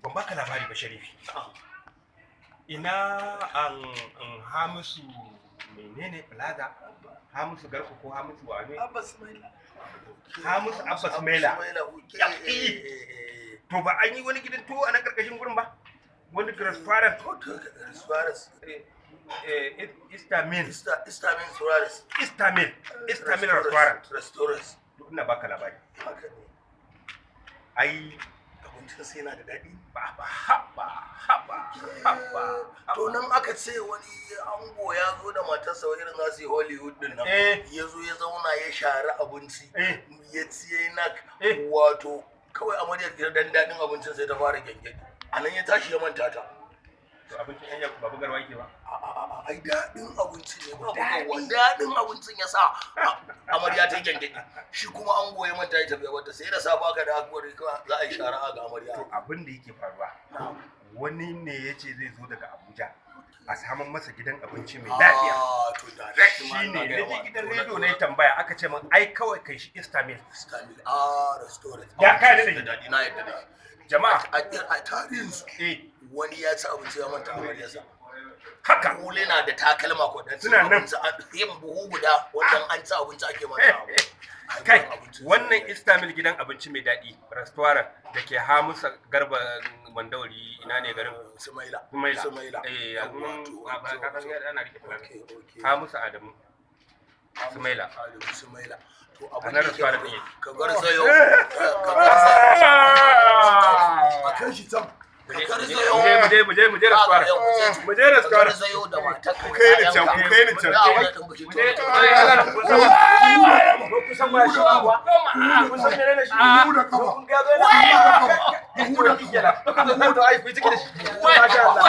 Ban baka labari ba, Sharifi. Ina an Hamisu menene Plaza, Hamisu Garko ko Hamisu wane? Abba Sumaila. Hamisu Abba Sumaila. Sumaila, okay. Yaƙi. To ba an yi wani gidan tuwo a nan karkashin gurin ba, wani restaurant? Suarez. Istamin. Istamin Suarez. Istamin, Istamin restaurant. Restaurant. To ina baka labari. Haka ne. Ai Abincin sai yana da daɗi. Ba ba, haba haba haba. To nan aka ce wani ango ya zo da matarsa, irin za su yi Hollywood din nan. Ya zo ya zauna ya share abinci. Ya ci ya yi nak. Wato kawai amaryar dan daɗin abincin sai ta fara gyangyaɗi. A nan ya tashi ya manta ta. To abincin yan yaku babu garwa yake ba. Ai daɗin abinci ne ba bugawa. Daɗin abincin ya sa amarya ta gyangyaɗi. Shi kuma ango ya manta ya tafi ya barta, sai da safe aka da aka za a yi shari'a ga amarya. To abin da yake faruwa, wani ne ya ce zai zo daga Abuja a samun masa gidan abinci mai lafiya. Ah, to direct ma shi ina ne gaya na je ma. Gidan To na- rediyo na yi tambaya, aka ce min ai kawai kai shi Istamil. Istamil, ah, restaurant. Ya kai da Da daɗi, na yadda da shi. Jama'a. A tarihin su wani ya ci abinci ya manta amaryarsa. Haka. Huluna da takalma ko dan Suna nan. Yin buhu guda wannan an ci abinci ake manta. Kai, wannan Istamil gidan abinci mai daɗi restaurant da ke Hamusa Garba Mandauri, ina ne garin? Sumaila. Sumaila. Sumaila. Eh, Yawwa, yanzu to, ka san to. yadda ana rike fulani. Hamusa Adamu Sumaila. Adamu Sumaila. To A abin nan da yake restaurant ɗin yake. Ka garzayo. Ka garzayo. A kan shi can. Ka garzayo. Mu je, mu je, mu je restaurant. Mu je restaurant. Ka garzayo da matarka. Ku kai ni can, ku kai ni can. Da wani ɗan bikin Mu je. to. Kun san ba shi kuwa? Kun san menene shi? Mu da kafa. Kun ga zo yana. Mu da kafa. To ai ku ciki da shi. Masha Allah.